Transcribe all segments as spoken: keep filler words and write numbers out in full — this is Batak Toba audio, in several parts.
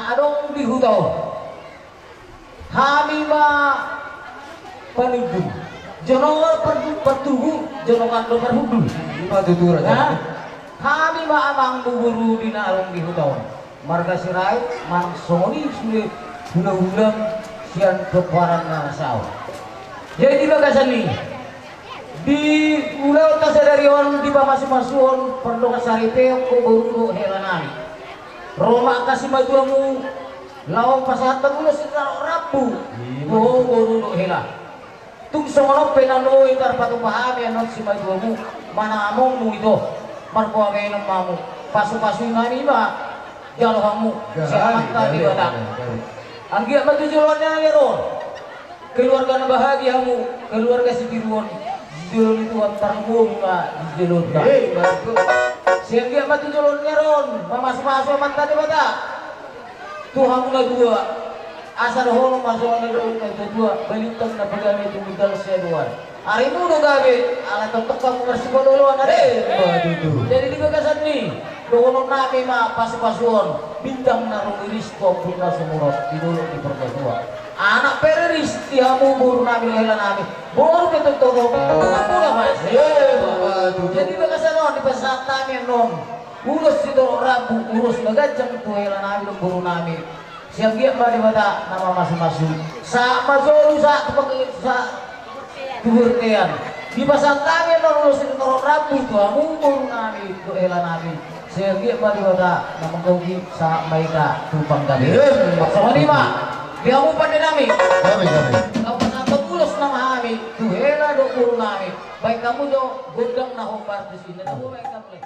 Adong di huta on. Hami ma panunjung. Jonok partu-, partubu, jonok do parhundul. Ima tutu raja. Hah? Hami ma amang boru di na adong di huta on. Marga Sirait, manang songon i sude hula-hula sian pomparan na saut. Jadi di bagasan i, di ulaonta sadari on, di pamasu-masuon pardongan saripeon, ho boru dohot hela nami. Ro ma angka simatuamu, laho pasahat ulos sitorop rambu. Ima. Ho boru dohot hela. Tung songon on pe na boi tarpatupa hami annon simatuamu, manang amongmu ito, margoa baenon ma hamu, pasu-pasu nami ma jalo hamu, sian Amanta Debata. Anggiat ma tu joloan ni ari on, keluarga na bahagia hamu, keluarga sitiruon, di jolo ni Tuhan tarlumobi ma di joloanta. Sai anggiat ma tu joloan ni ari on, mamasu-masu Amanta Debata tu hamu na dua. Asa dohonon ma songon na nidok ni natuatua, balintang na pagame tumundalhon siadoan. Arimu do gabe, ala tongtong hamu marsipaolo-oloan ate. Jadi di bagasan ni dohonon nami ma pasu-pasuon, bintang na rumiris tu ombun na sumurop di dolok ni Purbatua. Anak pe riris di hamu boru nami dohot hela nami. Boru pe tongtong, tongtong hamu na mas. Jadi di bagasan on, dipasahat hami annon ulos sitorop rambu, ulos na ganjang tu hela nami dohot boru nami. Sai anggiat ma Debata na mamasu-masu. Sahat ma jolo, sahat tu pangge-, sahat tu bontean. Dipasahat hami annon ulos sitorop rambu tu hamu boru nami dohot hela nami. Sai anggiat ma Debata na manggohi, sahat ma hita tu panggabean. Songon i ma. Di hamu pande nami. Gabe, gabe. Laho pasahat ulos nama hami tu hela dohot boru nami. Baen hamu jo gondang na hombar di si. Na tabo baen hamu.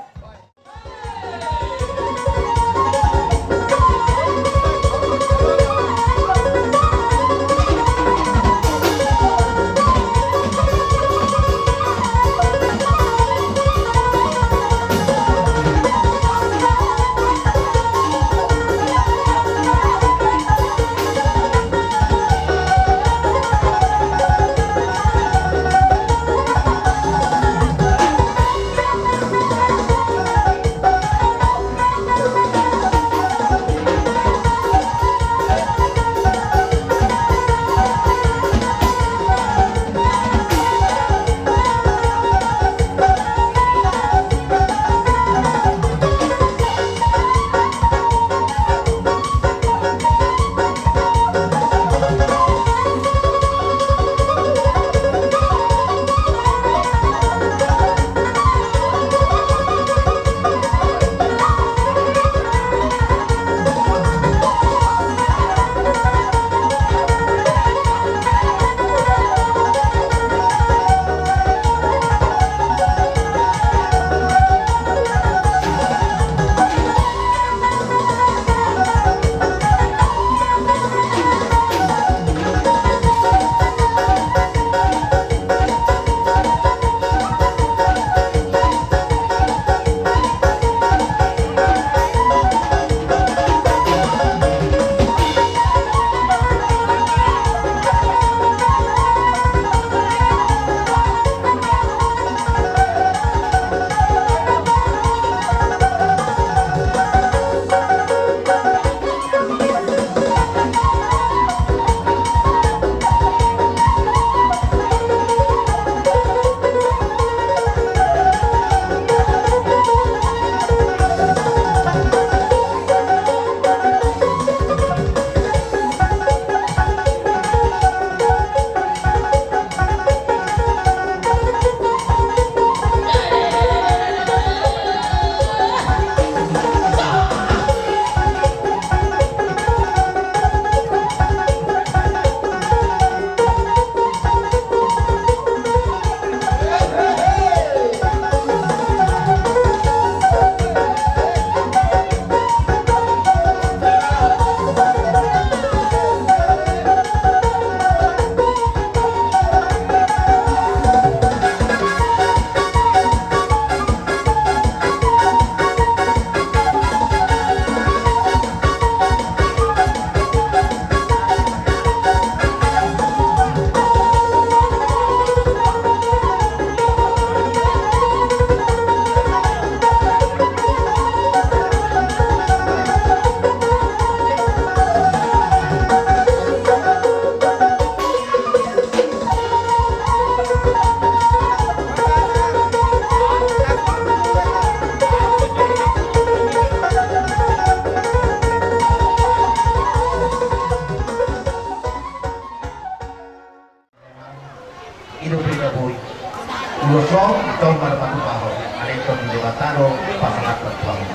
Song, song marpatupaho, alai Tondi Debata do pasahathon tu hamu.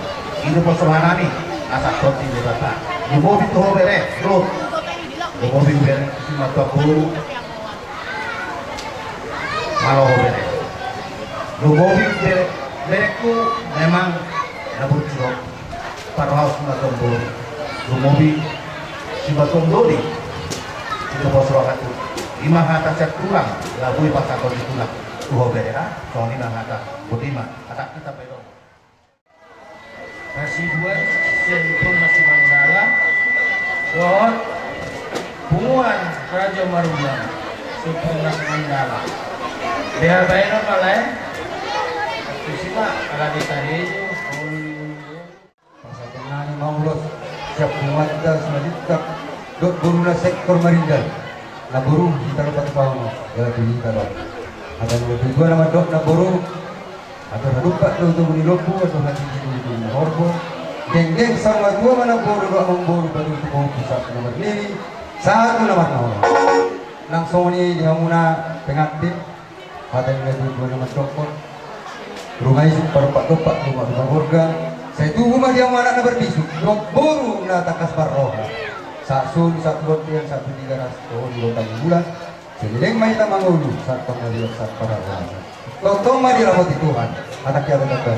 Ito pos rohanami, asa Tondi Debata. Lumobi tu ho bere, ro. Lumobi bere, simatua boru. Malo ho bere. Lumobi bere, bereku memang na burju do. Parhaus na tombol, lumobi sibaton doli. Ito pos rohatu. Ima hata sian tulang, labui pasahathon ni tulang. Tu ho bere, ha? Songon i ma hata. Boti ma hata kita pedong. Hasibuan sian Tunas Mandala dohot punguan Raja Marulan, Tunas Mandala. Dia bae nama lae. Tusi ma ala desa rejo. Pasahaton nami ma ulos sian punguanta Simanjuntak dohot boruna Sektor Marinda. Na boru hita do patupaon, jala tu hita do. Hata ni natuatua na mandok na boru, atur hadumpak do tu buni lombu, atur hati tu buni horbo. Dengdeng saur matua ma na boru dohot amangboru, batu tu boru, sahat tu na marnini, sahat tu na marnono. Nang songon i di hamuna pengantin. Hata ni natuatua na mandokkon, ruma isuk parompat dompak, ruma ruma gorga. Sai tubu ma di hamu anak na marbisuk dohot boru na tangkas marroha. Sahat solu, sahat tu bontean, sahat tu Tigaras, dohot di Gondang Bulan. Sai leleng ma hita mangolu sahat pangalian, sahat parhorasan. Tongtong ma diramoti Tuhan. Hata kiabe tanda.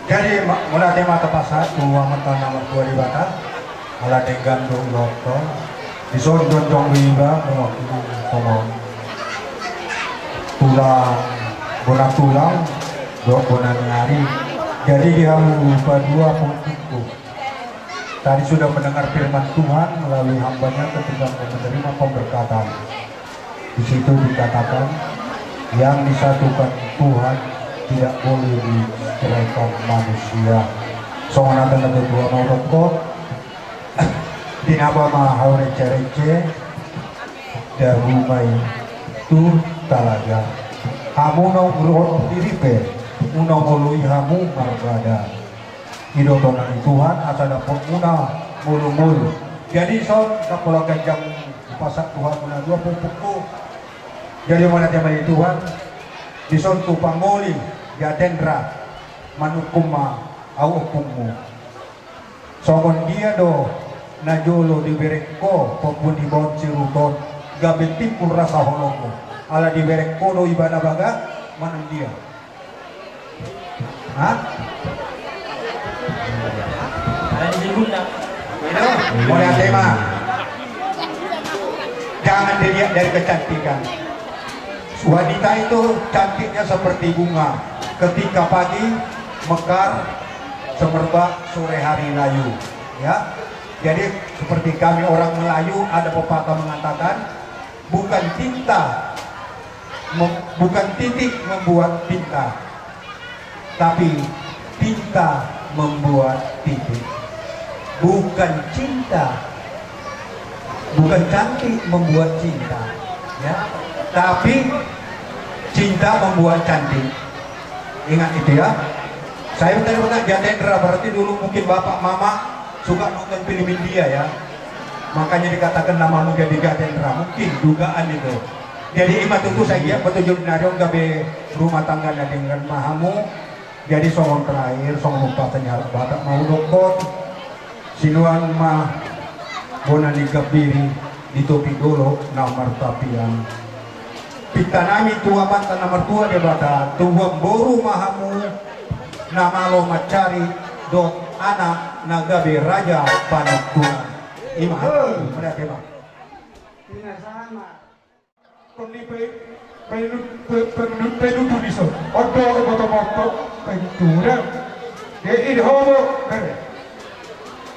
Jadi ma-, mauliate ma tapasahat tu Amanta na martua Debata. Ala denggan do ulaonta. Dison do antong iba mewakili songon tulang, bona tulang dohot bona ni ari. Jadi di hamu padua pungkukku, tadi sudah mendengar firman Tuhan melalui hambanya ketika menerima pemberkatan. Di situ dikatakan, yang disatukan Tuhan tidak boleh diceraikan manusia. Songon hata ni natuatua na mandokkon, tinaba ma hau recerece, dabu ma i tu talaga. Hamu na olo on diri pe, unang oloi hamu marbada. Idotonan ni Tuhan asa dapot muna molo-molo. Jadi son, na pola ganjang pasahat tu hamuna dua pungkukku. Jadi mauliate ma di Tuhan. Dison tu pangoli Jatendra, manungkun ma au ompungmu. Songon dia do na jolo dibereng ho pambun ni baon siruton, gabe timbul rasa holongmu. Ala dibereng ho do ibana baga, manang dia. Hah? Ada di Bunda. Itu, mauliate ma. Jangan dilihat dari kecantikan. Wanita itu cantiknya seperti bunga. Ketika pagi mekar, semerbak, sore hari layu. Ya. Jadi seperti kami orang Melayu ada pepatah mengatakan, bukan cinta Mem-, bukan titik membuat cinta, tapi cinta membuat titik. Bukan cinta, bukan cantik membuat cinta, ya, tapi cinta membuat cantik. Ingat itu ya. Saya bertanya, Jatendra, berarti dulu mungkin bapak mama suka nonton film India ya. Makanya dikatakan namamu jadi Jatendra. Mungkin dugaan itu. Jadi ima tutu, saya kira petunjuk dari on gabe rumah tangga na denggan ma hamu. Jadi songon terakhir, songon umpasa ni halak Batak ma hudokkon. Sinuan ma bona ni gambiri di topi dolok na martapian. Pinta nami tu Amanta na martua Debata, tubuan boru ma hamu na malo mansari dohot anak na gabe raja panungkunan. Ima. Hei. Mauliate ma. Tina sama. Tolong pe-, pe-, pe-, pe-, penutu dison. Ondo, ondo, ondo, ondo, penutu. Jadi homo bere.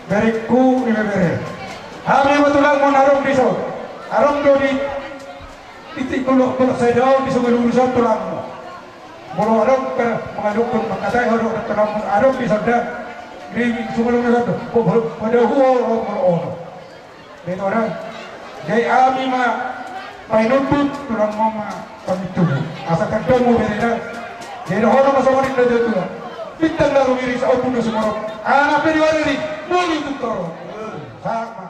Bereku ni bere. Hami ma tulangmu na adong dison. Adong do di, di, di tulak, tulak saya daun di Sungai Lulusan tulangmu. Molo adong pe mangadokkon mangkatai adong, adong pe sonda. Di Sungai Lulusan tu. Molo, molo, molo, molo, molo. Jadi hami ma painundun, tulangmu ma pamintubu. Asa tangkas ma berena. Jadi hona ma songon i do tulang. Bintang na rumiris, ombun na sumorop. Anak pe di wariri, muli tu torop. Sama.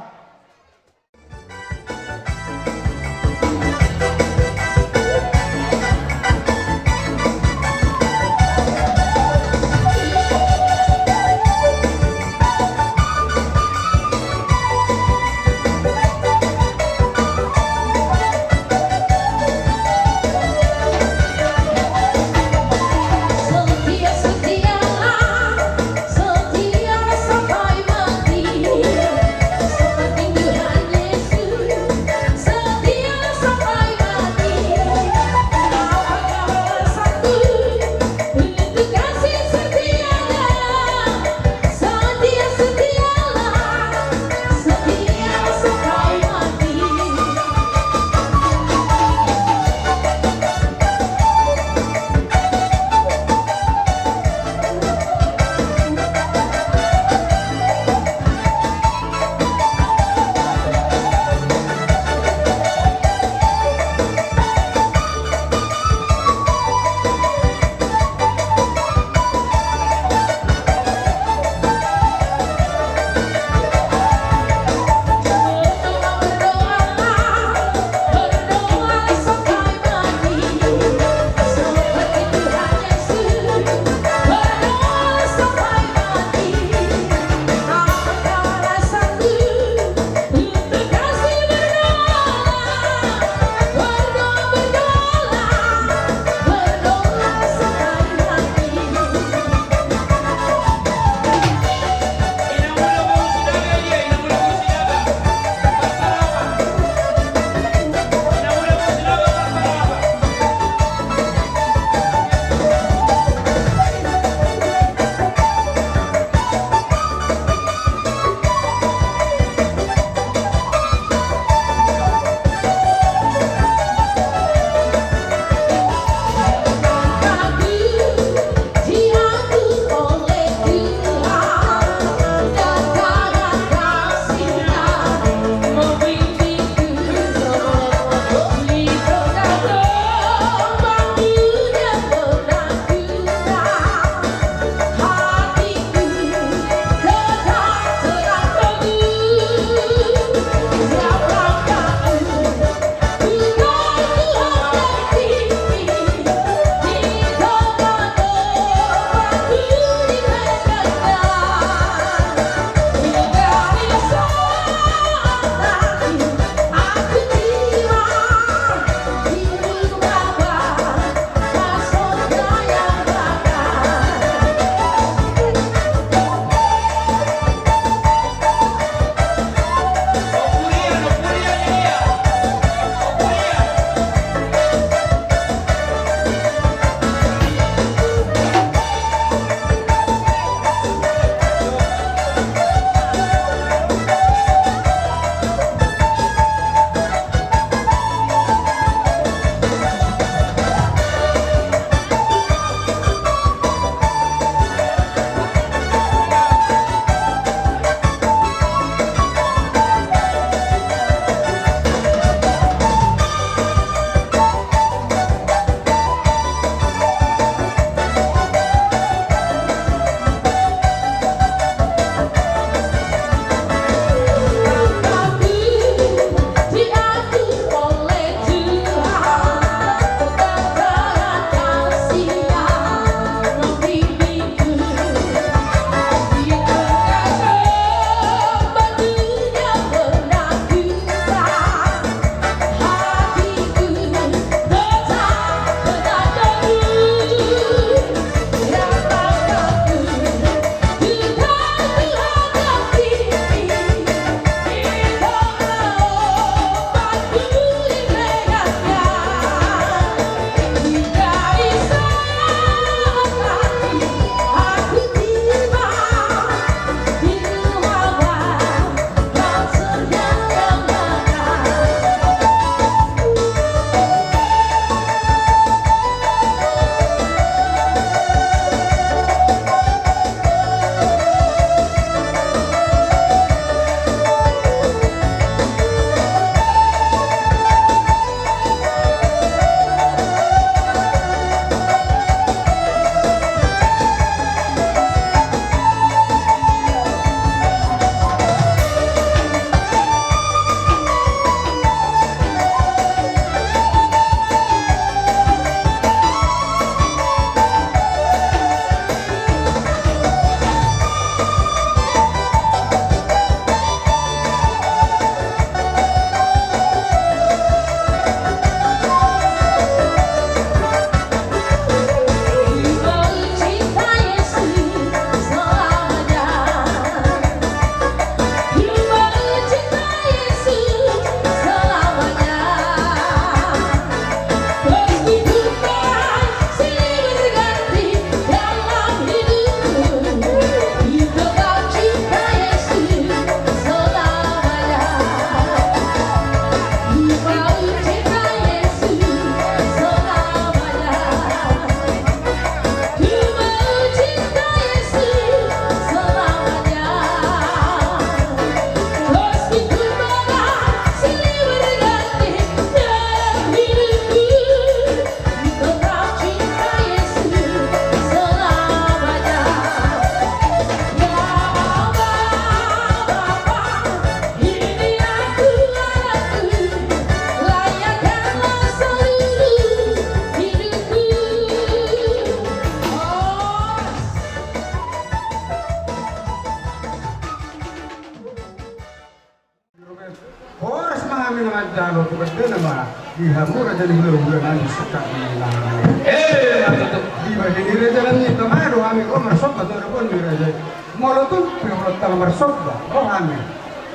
Na manjalo tu bendena ma di hamu raja ni hulahula nami, suka di nami. Eh, ma tutu. Di bagi ni raja nami, tama do hami, o, marsomba tu adopon ni raja i. Molo tung pe molo tama marsomba, o, hami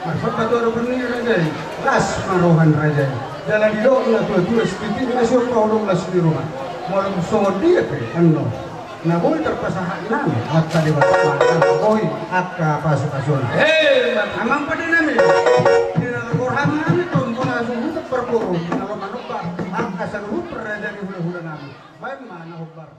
marsomba tu adopon ni raja i, las ma roha ni raja i. Jala didok na tuatua, sititik na siop, paholong las ni roha. Molo songon dia pe annon na boi tarpasahat nami, angka Debata ma na boi angka pasupasuna. He, ma tutu. Amang pande nami, di na gorham nami, tombo na suhut parboru, na lomo manomba angka saluhut raja ni hulahula nami. Baen ma na hombar.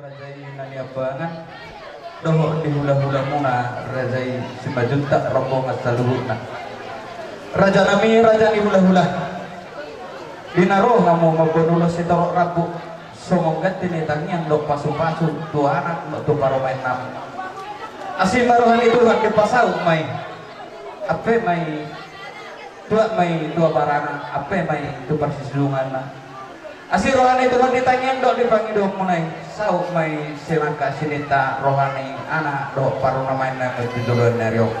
Raja i na niambangan, dohot di hulahulamuna raja i Simanjuntak rombongan saluhutna. Raja nami, raja ni hulahula, di na ro hamu mamboan ulos sitorop rambu, songon ganti ni tangiang dohot pasupasu tu anak dohot tu parumaen nami. Asi ma roha ni Tuhan, dipasaut ma i, ampe ma i tuat ma i tu abarana, ampe ma i tu parsisidunganna. Asi roha ni Tuhan di tangiang dohot di pangidoanmuna i, saut ma i sian angka sininta roha ni anak dohot parumaen nami tu joloan ni ari on.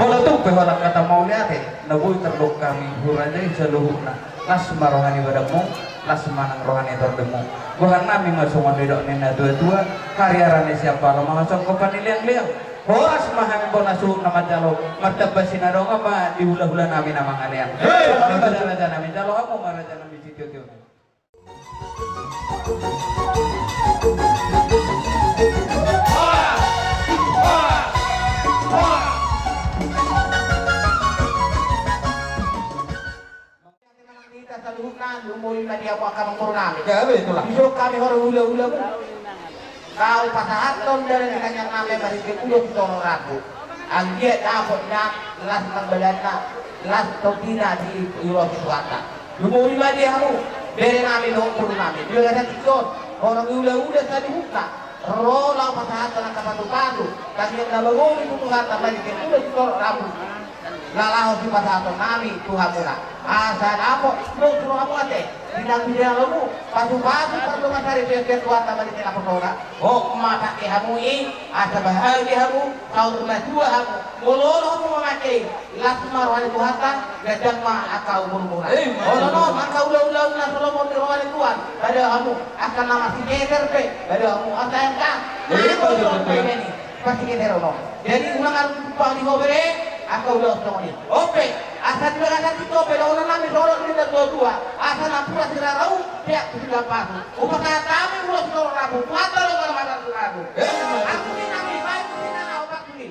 Molo tung pe holan hata mauliate na boi tardok hami hurajai saluhutna, las ma roha ni badanmu, las ma nang roha ni tondimu. Boha nami ma songon nidok ni natuatua, hariara ni siapala mangasongkop ni liangliang. Horas ma hami bona suhut na manjalo, martamba sinadongan ma di hulahula nami na mangalean. Hei, raja nami, jalo hamu ma raja nami sitiotio. Hita saluhutna, lumobi ma di hamu angka amangboru nami. Gabe, itulah. Dison hami horong hulahulamu. Laho pasahathon dalan ni tangiang nami marhite ulos sitorop rambu. Anggiat dapot na las nang badanna, las tondina diulosi Tuhanta. Lumobi ma di hamu bere nami dohot boru nami. Di bagasan tingki on, horong hulahula saluhutna ro laho pasahathon angka pasupasu, tangiang na mangoli tu Tuhanta marhite ulos sitorop rambu. Na laho sipasahaton nami tu hamuna. Asa dapot, dong suruh hamu ate, di na binahenmu pasupasu pardongansari sian Tuhanta marhite naposona. Hot ma pake hamu i, asa bahagia hamu, saur matua hamu. Molo olo hamu mamake i, las ma roha ni Tuhanta, ganjang ma angka umurmuna. Olo non angka hulahula na so lomo di roha ni Tuhan, pado hamu angka na marsigeser pe, pado hamu asa angka na marsigeser on. Jadi unang adong tumpang di ho bere, angka ulaon songon i. On pe, asa di bagasan tingki on pe dohonon nami songon nidok ni natuatua, asa nampuna sirara u, peak tu sigampasu. Hupasahat hami ulos sitorop rambu, Tuhanta do na marhata tu raja. Ampuni nami, baen tu sinana opat suli.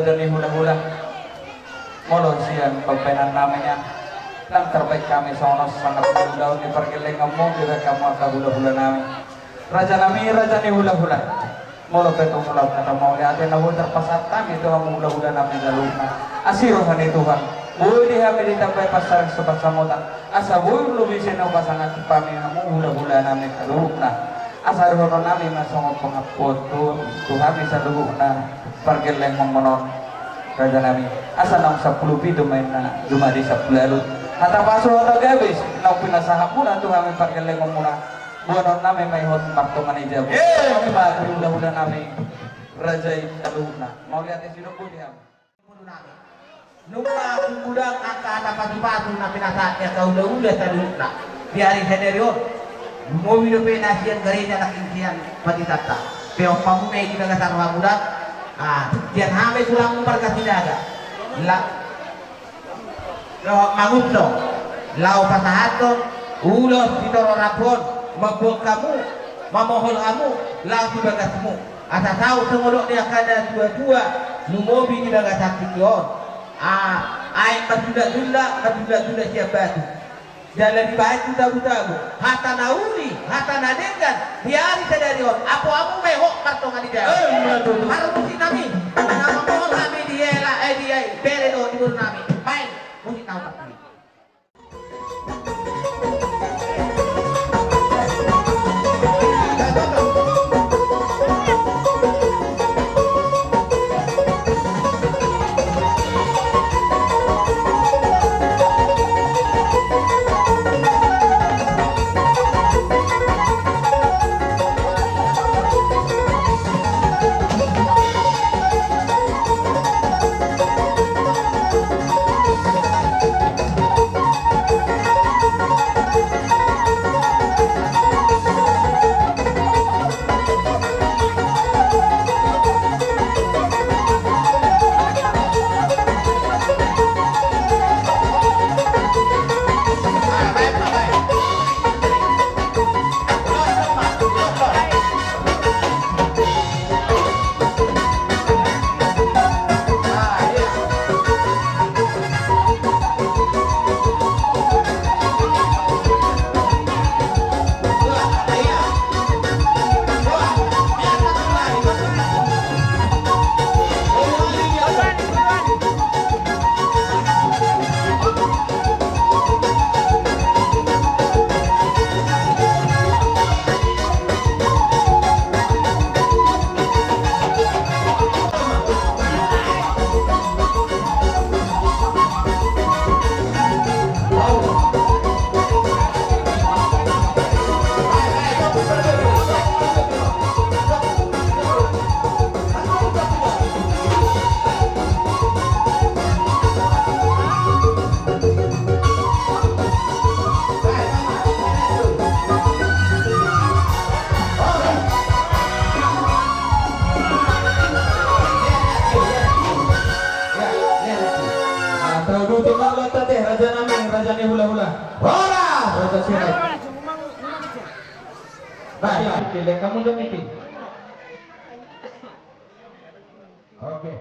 Raja ni hulahula, molo sian pambahenan nami nian, ndang tarbahen hami songon on sangap ni ulaon ni pargellengonmu, dibahen hamu angka hulahula nami. Raja nami, raja ni hulahula, molo pe tung ulaon hata mauliate na boi tarpasahat hami tu hamu hulahula nami saluhutna. Asi roha ni Tuhan, boi di hami ditambai pansarian sipansamotan, asa boi lobi sian na hupasangap hami hamu hulahula nami saluhutna. Asa dohonon nami ma songon pangampuon tu, tu hami saluhutna pargellengonmuna on, raja nami. Asa naung sampulu pitu ma inna jumadi sampulu ualu. Hata pasu hata gabis naung pinasahatmuna tu hami pargellengonmuna, boanon nami ma i hot martonga ni jabu. Eh, hami ma hulahula nami, raja i saluhutna. Mauliate sinumbu di hami. Nunga hugudang angka hata pasupasu na pinasahat ni angka hulahula saluhutna di ari sadari on. Lumobi dope na sian gareja nangkin sian panditanta. Pe on hamu ma i di bagasan rohamu da. Ah, sian hami tulangmu marga Sinaga. La, dohot Mangunsong. Laho pasahathon ulos di torop rambu on. Mamboan hamu, mamohol hamu, laho tu bagasmu. Asa saut songon nidok ni angka na tuatua, lumobi di bagasan tingki on. Ah, aek marjulajula, marjulajula sian batu. Jala dibahen tu tabutabu. Hata na uli, hata na denggan, di ari sadari on. Apo hamu ma i hot martonga ni jabu. Eh, ima tutu. Parmusik nami, na mamohol hami di hela, eh, di, eh, bere dohot di boru nami. Baen, musik na utak ni. Raja nami, raja ni hulahula. Horas! Raja Sirait. Baik, pilih kamu dong itu. Oke.